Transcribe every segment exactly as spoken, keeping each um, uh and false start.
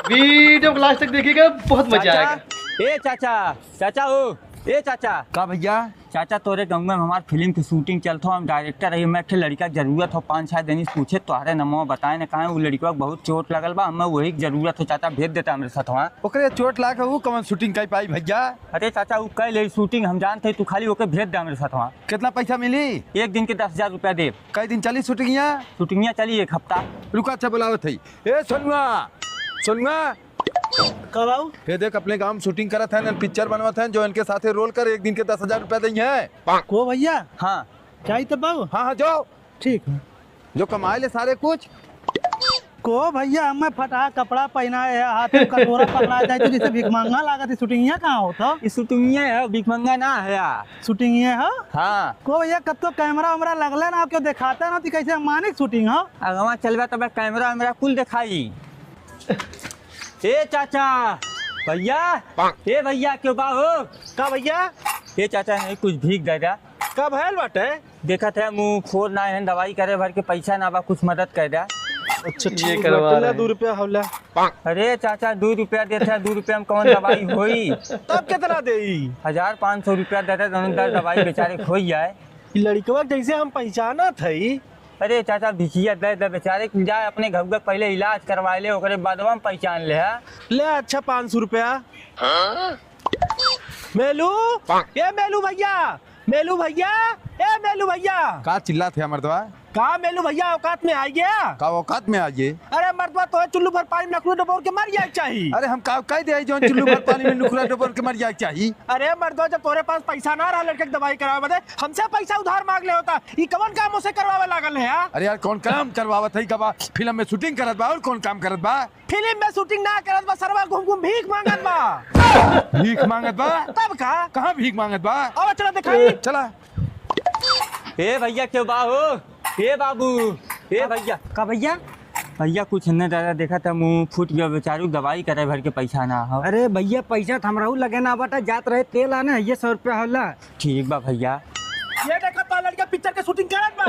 वीडियो को लास्ट तक देखिएगा, बहुत मजा चाचा, आएगा। ए चाचा, चाचा हो, ए चाचा। का भइया? चाचा, तोरे गउँवा में हमार फिल्म की शूटिंग चलत हो, हम डायरेक्टर हई, हमें एक ठे लड़िका क जरूरत हो, पाँच छह जनी से पूछे, तोहरे नमवा बताए न कहे, उ लड़िकवा क बहुत चोट लगल बा, हमें वही क जरूरत हो चाचा, भेज देता हमरे सथवा। ओकरे चोट लाग उ कवन शूटिंग कइ पाई भइया? अरे चाचा, उ कइ लेई शूटिंग, हम जानत हई, तू खाली ओके भेज दे हमरे सथवा। केतना पैसा मिली? एक दिन के दस हजार रुपया देब। कई दिन चली शूटिंगिया? शूटिंगिया चली एक हफ्ता। रुका, अच्छा बुलावत हई। ए सोनुआ, सोनुआ। का बाबू? ये देख, अपने गाँव में शूटिंग करत हैं, पिक्चर बनवत हैं, जो इनके साथे रोल कर, एक दिन के दस हजार रुपया देइहैं। को भइया? हाँ। जाई तब बाबू? हाँ, हाँ, जाओ। ठीक है। जो कमाए ले सारे कुछ। को भइया, हमें फटहा कपड़ा पहिनाए है, हाथ में कटोरा पकड़ा जाए, तो जैसे भिखमंगा लागत है। शूटिंगिया कहाँ होत हो? ई शूटिंगिया है, भिखमंगा ना है यार। शूटिंगिया है? हाँ। को भइया, कब तो कैमरा वैमरा लगले ना, क्यों देखाता ना, तो कैसे मानिक शूटिंग हो? अगवा चलबा तब कैमरा वैमरा कुल देखाई। ए चाचा, भइया, ए भइया, क्यों बा हो? का भइया? ए चाचा, नहीं कुछ भीख दे द्या। का भयल बाटे? देखत है मुँह फोर ना है, दवाई करे भर के पैसा ना बा, कुछ मदद कर द्या। अच्छा, ये ठीक करवा बाटे, ला रहे हैं। दू रुपया हौला। अरे चाचा, दू रुपया देत है, दू रुपया में कौन दवाई होई? तब कितना देई? हजार पाँच सौ रुपया देते, दोनों दर दवाई बेचारे क होई जाए। ई लड़िकवा जैसे हम पहचानत हई। अरे चाचा, भिखिया दे दे बेचारे, जाए अपने घउवा क पहिले इलाज करवाए ले, ओकरे बादवा में पहचान ले, हाँ? ले अच्छा, पाँच सौ रुपया। मेलू, ए मेलू भइया, मेलू भइया, ए मेलू भइया। का चिल्लात है मर्दवा? का मेलू भइया, औकात में आइगे? का औकात में आइगे? अरे मर्दवा, तोहे चुल्लू भर पानी में नखुरा डबोर के मर जाए क चाही। अरे हम का कह दे, जौन चुल्लू भर पानी में नखुरा डबोर के मर जाए क चाही? अरे मर्दवा, जब तोरे पास पैसा ना रहा लड़के के दवाई करावे बदे, हमसे पैसा उधार माँग ले होता। ई कवन काम उसे करवावे लागल है, हाँ? अरे यार, कौन काम करवावत है? कबा फिल्म में शूटिंग करत बा और कौन काम करत बा? फिल्म में शूटिंग ना करत बा सरवा, घूम घूम भीख माँगत बा। भीख माँगत बा? तब का? कहाँ भीख माँगत बा? अब चला दिखाई। चला। ए भइया, क्यों बा हो? ए बाबू, ए भइया। का भइया? भइया, कुछ नहीं दादा, देखत है मुँह फूट गया, बेचारू दवाई करे भर के पैसा ना हो। अरे भइया, पैसा त हमरहू लगे ना बाटे, जात रहे तेल आने, ये सौ रुपया होला। ठीक बा भइया। ये देखा तो लड़का पिक्चर के शूटिंग करत बा।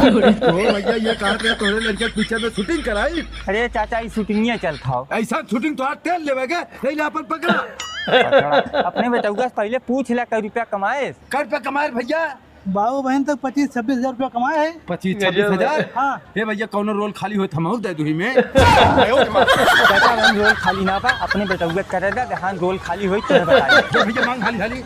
ओ भइया, ये कहत रहे तोहरे लड़का पिक्चर में शूटिंग कराई। अरे चाचा, ई शूटिंगिया चलत हौ। ऐसा शूटिंग तो आज तेल लेवे के, नहीं ले अपन पकड़ा। पकड़ा। अपने बेटउआ से पहिले पूछ ले, कै रुपया कमाए? कै रुपया कमाए भइया? बाबू बहन तक पच्चीस छब्बीस हजार रुपया कमाए है। पच्चीस छब्बीस हजार? हाँ। ए भइया, कौनो रोल खाली होई त हमहू दे दुही में। चाचा, हम रोल खाली ना बा, अपने बेटउआ के करे दे, हाँ, रोल खाली होई त बताई। ए भइया, मांग हाली हाली।